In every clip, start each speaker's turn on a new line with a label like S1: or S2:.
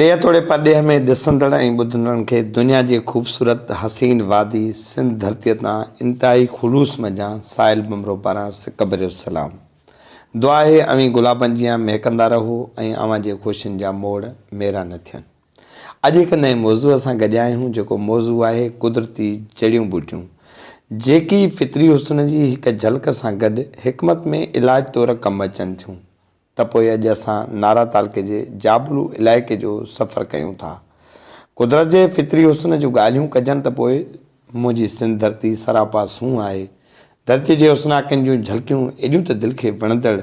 S1: ڏيهه توڙي پرڏيهه ۾ ڏسندڙ ۽ ٻڌندڙن کي دنيا جي خوبصورت حسين وادي سنڌ ڌرتيء تان انتهائي خلوص منجهان ساحل ڀنڀرو پاران سڪ ڀريو سلام. دعا آهي اوهين گلابن جيان مهڪندا رهو ۽ اوهان جي خوشين جا موڙ ميرا نه ٿين. اڄ هڪ نئين موضوع سان گڏيا آهيون جيڪو موضوع آهي قدرتي جڙيون ٻوٽيون جيڪي فطري حسن جي هڪ جهلڪ سان گڏ حڪمت ۾ علاج طور ڪم اچن ٿيون. ته پوء اڄ اسان نارا تعلقي جي جابلو علائقي جو سفر ڪيون ٿا. قدرت جي فطري حسن جون ڳالهيون ڪجن ته پوء منهنجي سنڌ ڌرتي سراپا سونهن آهي. ڌرتيء جي حسناڪين جون جهلڪيون ايڏيون ته دل کي وڻندڙ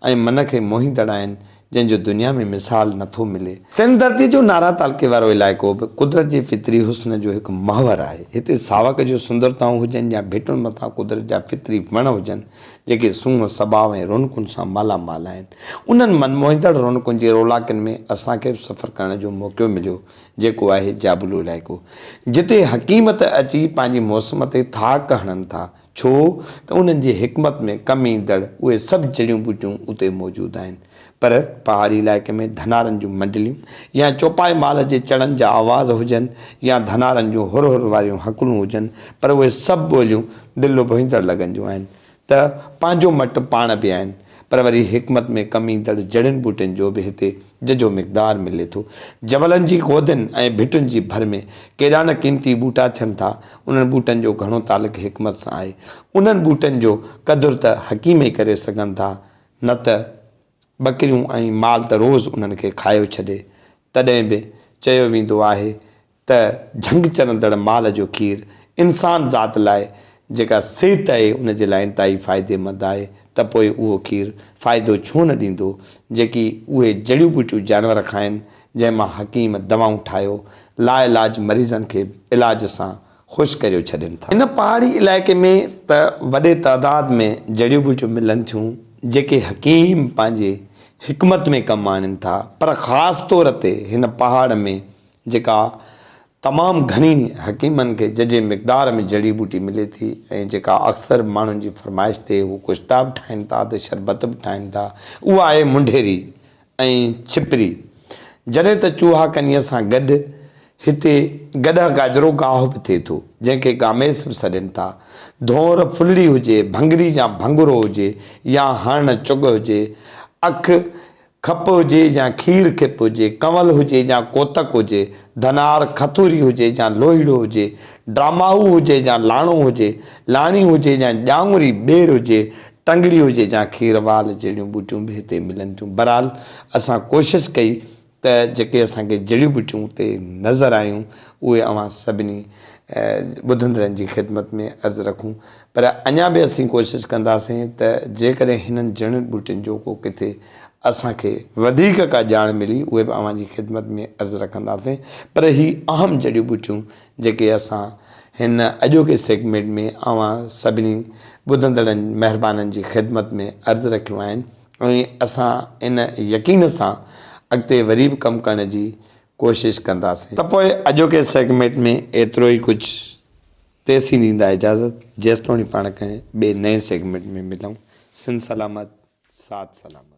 S1: ۽ من کي موهيندڙ آهن، جنهن جو دنيا ۾ مثال نه ٿو ملي. سنڌ ڌرتيء جو نارا تعلقي وارو علائقو به قدرت جي فطري حسن جو هڪ محور آهي. هتي ساوڪ جون سندرتائون هجن يا ڀٽن مٿان قدرت جا فطري وڻ هجن، جيڪي سونهن، سڀاء ۽ رونقن سان مالا مال آهن. انهن من موهيندڙ رونقن جي رولاڪين ۾ اسان کي به سفر ڪرڻ جو موقعو مليو، جيڪو آهي جابلو علائقو، جتي حڪيم ته اچي پنهنجي موسم تي ٿاڪ هڻن ٿا، ڇو ته انهن جي حڪمت ۾ ڪم ايندڙ اهي سڀ جڙيون ٻوٽيون اتي موجود آهن. پر پهاڙي علائقي ۾ ڌنارن جون منڊليون يا چوپائي مال جي چڙن جا آواز هجن يا ڌنارن جون هر هر واريون هڪلون هجن پر اهي سڀ ٻوليون دل لڀائيندڙ لڳنديون آهن ته پنهنجو مٽ پاڻ به آهن پر وري حڪمت ۾ ڪم ايندڙ جڙين ٻوٽين جو به هتي ججهو مقدار ملي ٿو. جبلن جي گودين ۽ ڀٽن جي ڀر ۾ ڪيڏا نه قيمتي ٻوٽا ٿين ٿا. انهن ٻوٽن جو گهڻو تعلق حڪمت سان آهي. انهن ٻوٽن جو قدر ته حڪيم ئي ڪري سگهن ٿا. نه ته ٻڪريون ۽ مال ته روز انهن کي کايو ڇڏي. تڏهن به چيو ويندو آهي ته جهنگ چرندڙ مال جو کير انسان ذات لاء جيڪا صحت آهي ان جي لاء انتهائي فائديمند آهي ته پوء اهو کير فائدو ڇو نه ڏيندو جيڪي اهي جڙيون ٻوٽيون جانور کائن جنهن مان حڪيم دوائون ٺاهيو لاعلاج مريضن کي به علاج سان خوش ڪريو ڇڏين ٿا. هن پهاڙي علائقي ۾ ته وڏي تعداد ۾ جڙيون ٻوٽيون ملن ٿيون، جيڪي حڪيم پنهنجي حڪمت ۾ ڪم آڻين ٿا، پر خاص طور تي هن پهاڙ ۾ جيڪا تمام گهڻي حڪيمن کي ججهي مقدار ۾ جڙي ٻوٽي ملي ٿي ۽ جيڪا اڪثر ماڻهن جي فرمائش تي هو ڪشتا به ٺاهين ٿا ته شربت به ٺاهين ٿا، اها آهي منڍيري ۽ ڇپري. جڏهن ته چوها ڪنيء سان گڏ هتي گڏهه گاجرو گاهه به ٿئي ٿو، جنهن کي گاميس به سڏين ٿا. ڌونئر ڦلڙي هجي، ڀنگري يا ڀنگرو هجي يا هرڻ چڳ هجي، اک کپ هجي يا کير کپ هجي، ڪنول هجي يا ڪوتڪ هجي، ڌنار کٿوري هجي يا لوهيڙو هجي، ڊراماهو هجي يا لاڻو هجي، لاڻي هجي يا ڄاڱري ٻير هجي، ٽنگڙي هجي يا کير وال جهڙيون ٻوٽيون به هتي ملن ٿيون. بهرحال اسان ڪوشش ڪئي ته جيڪي اسان کي جڙيون ٻوٽيون اتي نظر آيون اهي اوهان سڀني ٻڌندڙن جي خدمت ۾ عرض رکون پر اڃا به اسين ڪوشش ڪنداسين ته جيڪڏهن هنن جڙين ٻوٽين جو ڪو ڪٿي اسان کي وڌيڪ ڪا ڄاڻ ملي اهي به اوهان جي خدمت ۾ عرض رکنداسين پر هي اهم جڙيون ٻوٽيون جيڪي اسان هن اڄوڪي سيگمينٽ ۾ اوهان سڀني ٻڌندڙن مهربانن جي خدمت ۾ عرض رکيون آهن ۽ اسان ان يقين سان اڳتي وري به ڪم ڪرڻ جي ڪوشش ڪنداسين. ته پوء اڄوڪي سيگمينٽ ۾ ايترو ئي ڪجهه. تيسين ڏيندا اجازت جيستوڻي پاڻ ڪنهن ٻئي نئين سيگمينٽ ۾ ملون. سنڌ سلامت ساٿ سلامت.